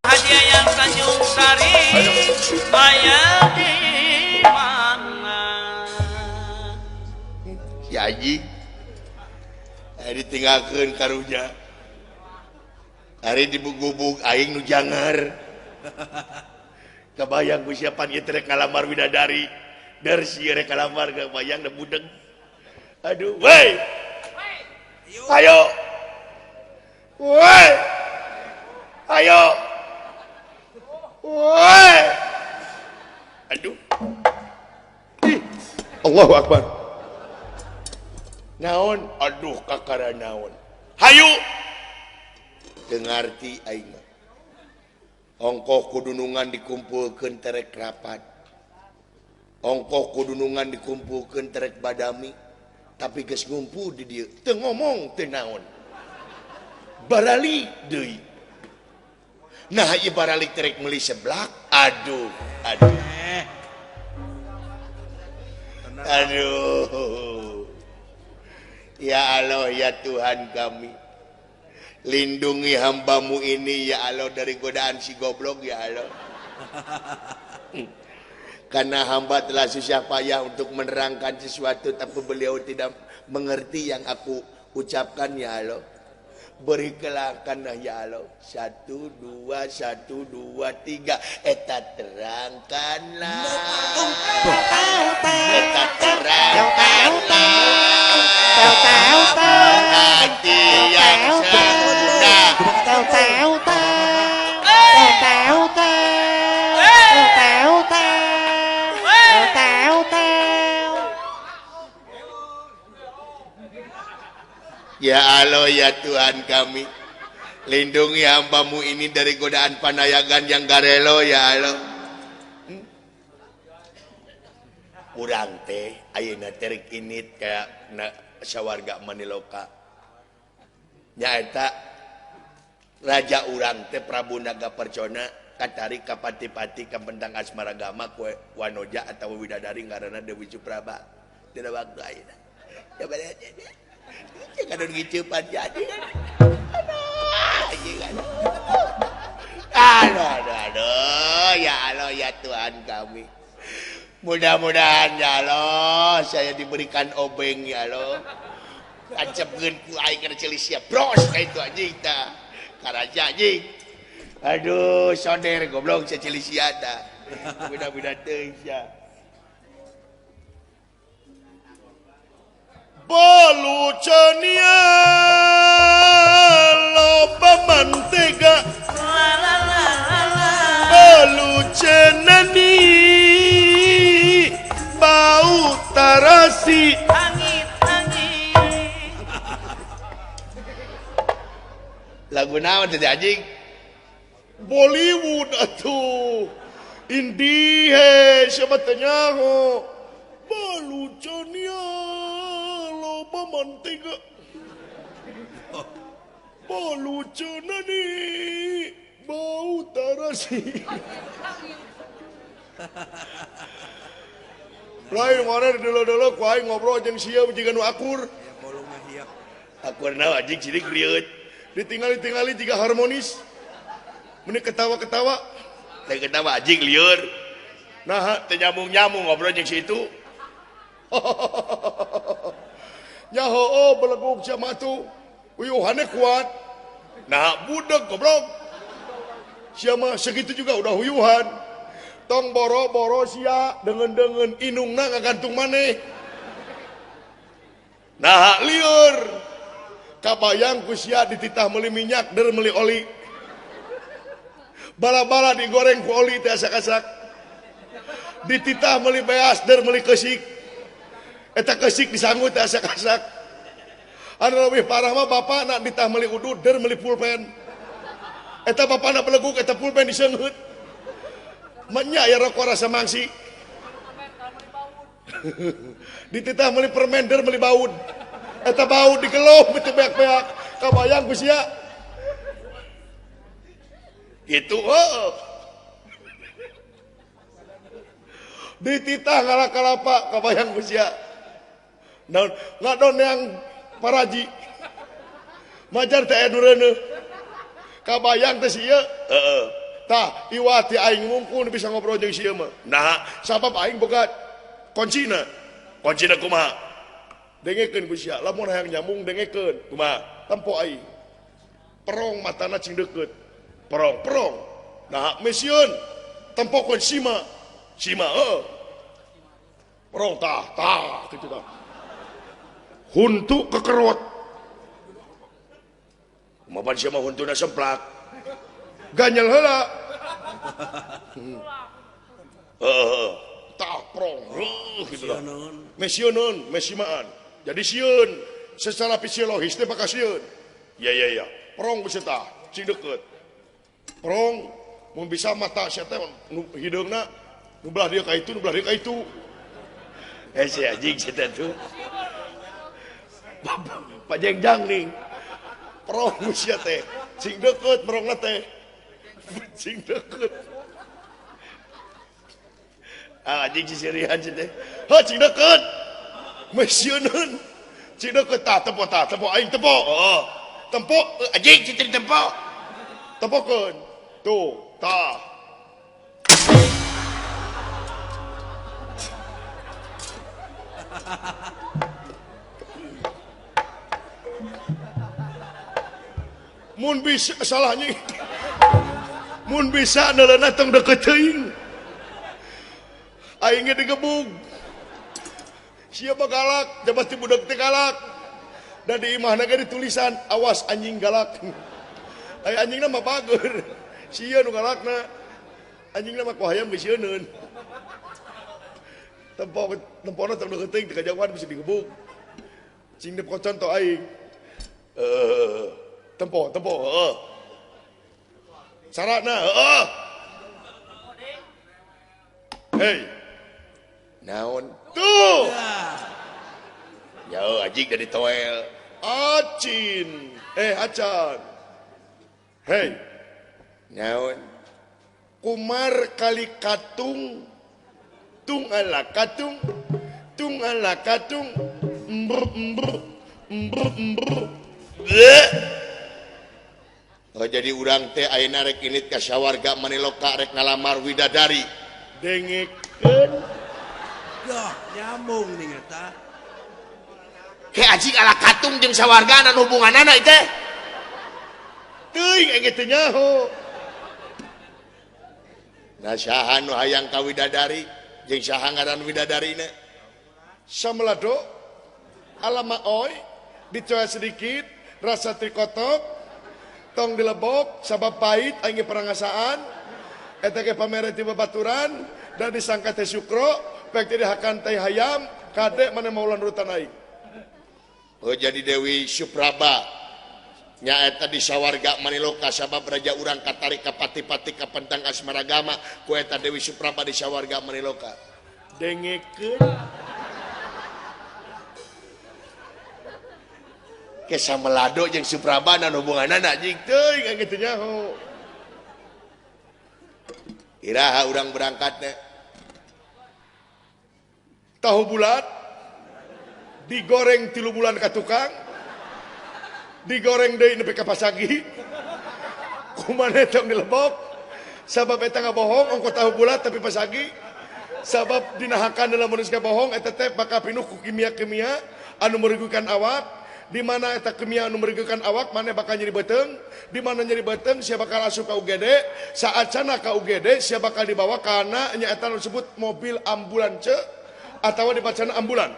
Haji Ayang Tanjung Sari aya di mana? Si Haji ditinggalkeun karunya. Ari dibugubug aing nu jangar. Kabayang ku siapa ieu teh rek ngalamar widadari. Der si rek ngalamar kabayang da budeg. Aduh, woi. Ayo. Woi. Ayo. Woi. Aduh. Ih, Allahu Akbar. Naon? Aduh kakara naon. Hayu. Teu ngarti aing mah. Ongkoh kudunungan dikumpulkeun terek rapat. Ongkoh kudunungan dikumpulkeun terek badami. Tapi geus ngumpul di dieu teu ngomong teu naon. Barali deui. Nah ieu baralik terek meuli seblak. Aduh, aduh. Aduh. Ya Allah ya Tuhan kami, lindungi hambamu ini ya Allah dari godaan si goblok ya Allah. Karena hamba telah susah payah untuk menerangkan sesuatu tapi beliau tidak mengerti yang aku ucapkan ya Allah. Berikanlah ya Allah. 1 2 1 2 3. Eta terangkanlah. Eta terangkanlah. Hati yang sudah. Ya Allah ya Tuhan kami, lindungi hambamu ini dari godaan panayagan yang garelo ya Allah. Urang teh ayeuna terek init kayak sawarga Maniloka. Nyaeta raja urang teh Prabu Naga Percona katarik ka pati-pati ka pentang asmaragama ku wanoja atawa widadari ngaranna Dewi Supraba. Dina waktu ayeuna. Coba lihat ya. Kadon ngiceupan jadi. Aduh, aduh, aduh, ya Allah ya Tuhan kami. Mudah-mudahan ya Allah saya diberikan obeng ya Allah. Ancepkeun ku aing kana ceuli sia bros ka itu anjing tah. Karaja anjing. Aduh, soder goblok sia ceuli sia tah. Mudah-mudahan teuing sia. Balucania loba mantega balucenani bau tarasi angin angin. Lagu naon teh anjing? Bollywood atuh Indie siapa teh nyaho balucania loba mantega balucenani bau tarasi. Lain mana dulu-dulu ku aing ngobrol jeung sia jiga nu akur. Akur naon anjing sidik rieut. Ditingali-tingali jiga harmonis. Meni ketawa-ketawa. Teh ketawa anjing lieur. Nah, teh nyambung-nyambung ngobrol jeung si itu. Nyaho oh beleguk sia mah tuh. Uyuhannya kuat. Nah, budeg goblok. Sia mah segitu juga udah uyuhan. Tong boro-boro sia dengen-dengen inungna ngagantung maneh. Nah, lieur. Kabayang ku sia dititah meuli minyak der meuli oli. Bala-bala digoreng ku oli teh asak-asak. Dititah meuli beas der meuli keusik. Eta keusik disanggut teh asak-asak. Anu lebih parah mah bapakna ditah meuli udud der meuli pulpen. Eta bapakna beleguk eta pulpen diseungeut. Menya ya rokok rasa mangsi. Dititah meuli permen der meuli baud. Eta baud digeluh teu beak-beak. Kabayang ku sia. Gitu heuh. Dititah ngala kalapa kabayang ku sia. Naon ngadon yang paraji. Majar teh aya nu reuneuh. Kabayang teh si ieu. Heeh. Tah iwati aing mungkul bisa ngobrol jeung si ieu mah. Nah, sabab aing boga kuncina. Kuncina kumaha? Dengekeun ku sia, lamun hayang nyambung dengekeun. Kumaha? Tempo aing. Perong matana cing deukeut. Perong, perong. Nah, mesieun. Tempokeun sima. Sima heuh. Perong tah, tah kitu tah. Huntu kekerot. Kumaha sia mah huntuna semplak. Ganyel heula. Heeh. Tah prong gitu tah. Mesieuneun, mesimaan. Jadi sieun secara fisiologis teh bakal sieun. Ya ya ya. Prong bisa tah, cing deukeut. Prong mun bisa mata sia teh nu hideungna nu belah dieu ka itu, nu belah dieu ka itu. Eh si anjing si teh tuh. Pajengjang nih. Prong sia teh, cing deukeut prongna teh. Cing deukeut. Ah anjing si sirihan si teh. Ha cing deukeut. Mesieuneun. Cing deukeut tah tempo aing tempo. Oh. Tempo anjing si teh tempo. Tempokeun. Tuh, tah. Mun bisa salahnya. Mun bisa neuleuna tong deukeut teuing. Aing ge digebug. Sia galak, jabat ti budak teh galak. Da di imahna ge ditulisan awas anjing galak. Aya anjingna mah bager. Sia nu galakna. Anjingna mah ku hayam geus sieuneun. Tempo tempona tong deukeut teuing teu kajauhan bisa digebug. Cing dep contoh aing. Tempo, tempo, heeh. Carana, heeh. Hei. Naon? Tuh. Ya anjing dari toel. Acin. Acan. Hei. Naon? Kumar kali katung. Tung ala katung. Tung ala katung. Ember ember. Ember ember. Bleh. Oh jadi urang teh ayeuna rek init ka sawarga Maniloka rek ngalamar widadari. Dengekeun. Yah, nyambung nih eta. Ke anjing ala katung jeung sawargana hubunganana teh. Teuing aing teh nyaho. Nah saha nu hayang ka widadari jeung saha ngaran widadarina? Samelado alama oi dicoa sedikit rasa trikotok tong dilebok sabab pahit aing ge perangasaan eta ge pamere ti babaturan dan disangka teh sukro pek teh dihakan teh hayam kade mana maulan rutan aing. Oh jadi Dewi Supraba nyaeta di sawarga Maniloka sabab raja urang katarik ka pati-pati ka pentang asmaragama ku eta Dewi Supraba di sawarga Maniloka. Dengekeun. Ke samelado jeung Supraba na hubunganana anjing teuing aing teu nyaho. Iraha urang berangkatna? Tahu bulat digoreng 3 bulan ka tukang, digoreng deui nepi ka pasagi. Kumaha tong dilebok sabab eta ngabohong ongko tahu bulat tapi pasagi. Sabab dinahakan dalam manusia bohong eta teh bakal pinuh ku kimia-kimia anu merugikan awak. Di mana eta kimia anu merugikan awak mana bakal nyeri beuteung, di mana nyeri beuteung sia bakal asup ka UGD, saat sana ka UGD sia bakal dibawa kana nya eta nu disebut mobil ambulance atawa dibacana ambulan.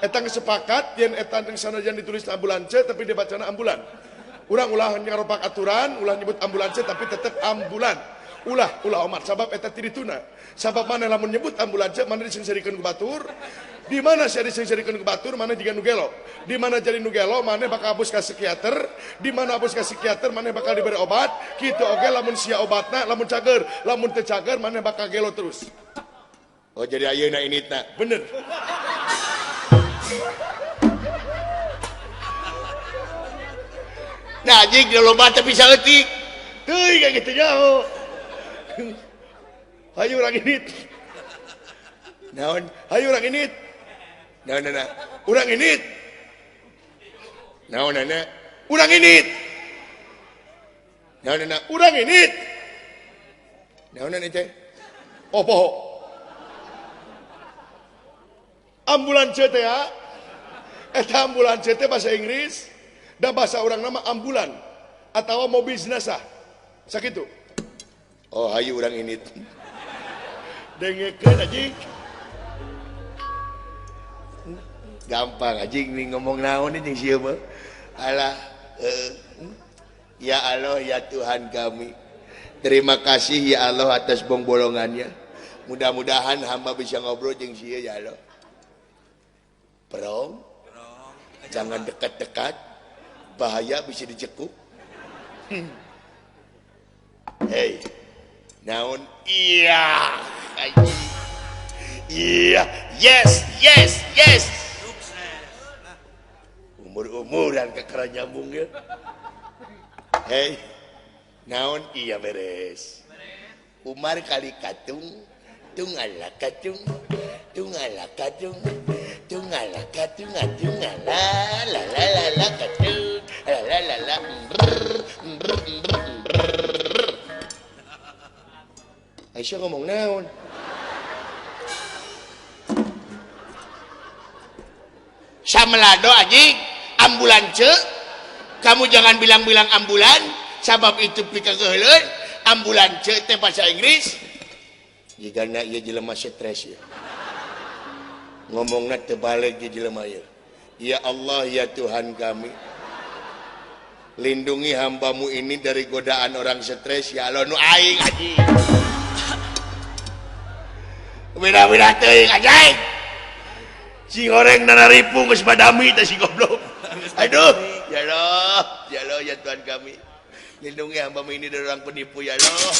Eta geus sepakat yen eta teh sanajan ditulis ambulance tapi dibacana ambulan. Urang ulah nyaropak aturan, ulah nyebut ambulance tapi tetep ambulan. Ulah ulah omat sabab eta ti dituna. Sabab mana lamun nyebut ambulance mana disengserikeun ku batur. Di mana sia disengserikeun ku batur mana jiga nu gelo. Di mana jadi nu gelo mana bakal abus ka psikiater, di mana abus ka psikiater mana bakal diberi obat. Kitu oge lamun sia obatna lamun cager, lamun teu cager mana bakal gelo terus. Oh jadi ayeuna initna. Bener. Nah anjing loba teh bisa eutik. Teuing kayak gitu nyaho. Hayu urang init. Naon? Hayu urang init. Naon naon. Urang ini. Naon nana? Urang ini. Naon nana? Urang ini. Naon nana teh? Oh poho. Ambulans teh ya. Eta ambulans teh bahasa Inggris dan bahasa urang nama ambulan atau mobil jenazah. Sakitu. Oh hayu urang ini. Dengekeun anjing. Gampang anjing nih ngomong naon nih jeung sieu mah. Alah, ya Allah ya Tuhan kami. Terima kasih ya Allah atas bongbolongannya. Mudah-mudahan hamba bisa ngobrol jeung sieu ya Allah. Prong, jangan dekat-dekat, bahaya bisa dicekuk. Hei, naon? Iya, iya, yes, yes, yes. Umur-umuran kekeran nyambung ya. Hei, naon? Iya beres. Umar kali katung, tungala katung, tungala katung, tungala katung, tungala la la la la katung, la la la la. Aisyah ngomong naon? Samelado anjing, ambulan ce. Kamu jangan bilang-bilang ambulan, sabab itu pikakeuheuleun. Ambulan ce teh bahasa Inggris. Jigana ieu jelema stres ya. Ngomongna teu balik di jelema ieu. Ya Allah ya Tuhan kami. Lindungi hambamu ini dari godaan orang stres ya Allah nu aing anjing. Beda-beda teuing anjing. Si goreng nararipu geus badami teh si goblok. Aduh, ya Allah, ya Allah ya Tuhan kami. Lindungi hambamu ini dari orang penipu ya Allah.